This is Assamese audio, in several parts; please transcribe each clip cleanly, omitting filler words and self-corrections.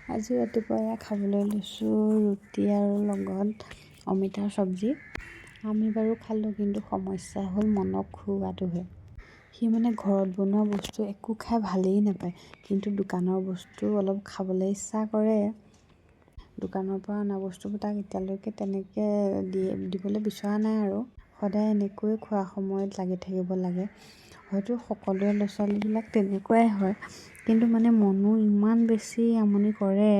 আজি ৰাতিপুৱা এয়া খাবলৈ লৈছোঁ ৰুটি আৰু লগত অমিতাৰ চব্জি। আমি বাৰু খালোঁ, কিন্তু সমস্যা হ'ল মনক খুওৱাটোহে। সি মানে ঘৰত বনোৱা বস্তু একো খাই ভালেই নাপায়, কিন্তু দোকানৰ বস্তু অলপ খাবলৈ ইচ্ছা কৰে। দোকানৰ পৰা অনা বস্তুবোৰ তাক এতিয়ালৈকে তেনেকৈ দিয়ে দিবলৈ বিচৰা নাই আৰু সদায় এনেকৈয়ে খোৱা সময়ত লাগি থাকিব লাগে। হয়তো সকলোৰে ল'ৰা ছোৱালীবিলাক তেনেকুৱাই হয়, কিন্তু মানে মনো ইমান বেছি আমনি কৰে।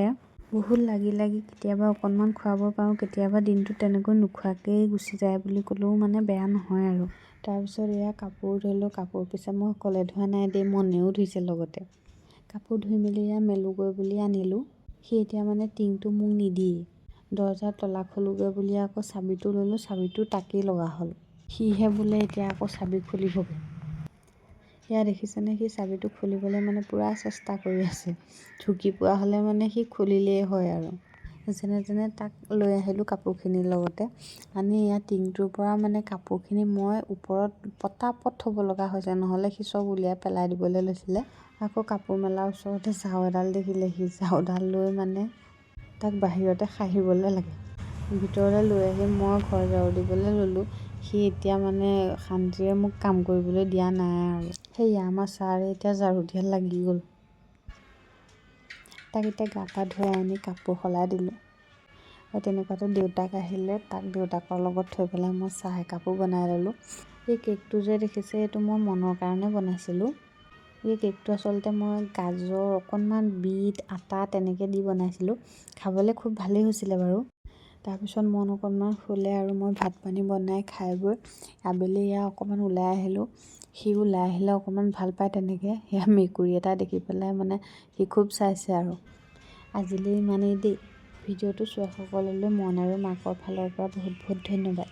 বহুত লাগি লাগি কেতিয়াবা অকণমান খুৱাব পাৰোঁ, কেতিয়াবা দিনটো তেনেকৈ নোখোৱাকৈয়ে গুচি যায় বুলি ক'লেও মানে বেয়া নহয় আৰু। তাৰপিছত এয়া কাপোৰ ধুলোঁ। কাপোৰ পিছে মই অকলে ধোৱা নাই দেই, মনেও ধুইছে লগতে। কাপোৰ ধুই মেলি এয়া মেলোগৈ বুলি আনিলোঁ। সি এতিয়া মানে টিংটো মোক নিদিয়েই। দৰ্জাৰ তলা খোলোগৈ বুলি আকৌ চাবিটো ল'লোঁ, চাবিটো তাকেই লগা হ'ল। সিহে বোলে এতিয়া আকৌ চাবি খুলিবগৈ। এয়া দেখিছেনে, সি চাবিটো খুলিবলৈ মানে পূৰা চেষ্টা কৰি আছে। ঢুকি পোৱা হ'লে মানে সি খুলিলেই হয় আৰু। যেনে তেনে তাক লৈ আহিলোঁ কাপোৰখিনিৰ লগতে। আনি এয়া টিংটোৰ পৰা মানে কাপোৰখিনি মই ওপৰত পটাপট থ'ব লগা হৈছে, নহ'লে সি চব উলিয়াই পেলাই দিবলৈ লৈছিলে। আকৌ কাপোৰ মেলাৰ ওচৰতে ঝাৰু এডাল দেখিলে, সি ঝাৰুডাল লৈ মানে তাক বাহিৰতে সাৰিবলৈ লাগে। ভিতৰলৈ লৈ আহি মই ঘৰ ঝাৰু দিবলৈ ল'লোঁ। সি এতিয়া মানে শান্তিৰে মোক কাম কৰিবলৈ দিয়া নাই আৰু। সেয়া আমাৰ ছাৰে এতিয়া ঝাৰু দিয়াত লাগি গ'ল। তাক এতিয়া গা পা ধুৱাই আনি কাপোৰ সলাই দিলোঁ। আৰু তেনেকুৱাতে দেউতাক আহিলে, তাক দেউতাকৰ লগত থৈ পেলাই মই চাহ একাপো বনাই ল'লোঁ। এই কেকটো যে দেখিছে, এইটো মই মনৰ কাৰণে বনাইছিলোঁ। এই কেকটো আচলতে মই গাজৰ, অকণমান বিট, আটা তেনেকৈ দি বনাইছিলোঁ। খাবলৈ খুব ভালেই হৈছিলে বাৰু। তাৰপিছত মন অকণমান শুলে আৰু মই ভাত পানী বনাই খাই বৈ আবেলি এয়া অকণমান ওলাই আহিলোঁ। সি ওলাই আহিলে অকণমান ভাল পায় তেনেকৈ। সেয়া মেকুৰী এটা দেখি পেলাই মানে সি খুব চাইছে আৰু। আজিলৈ ইমানেই দেই। ভিডিঅ'টো চোৱাসকললৈ মন আৰু মাকৰ ফালৰ পৰা বহুত বহুত ধন্যবাদ।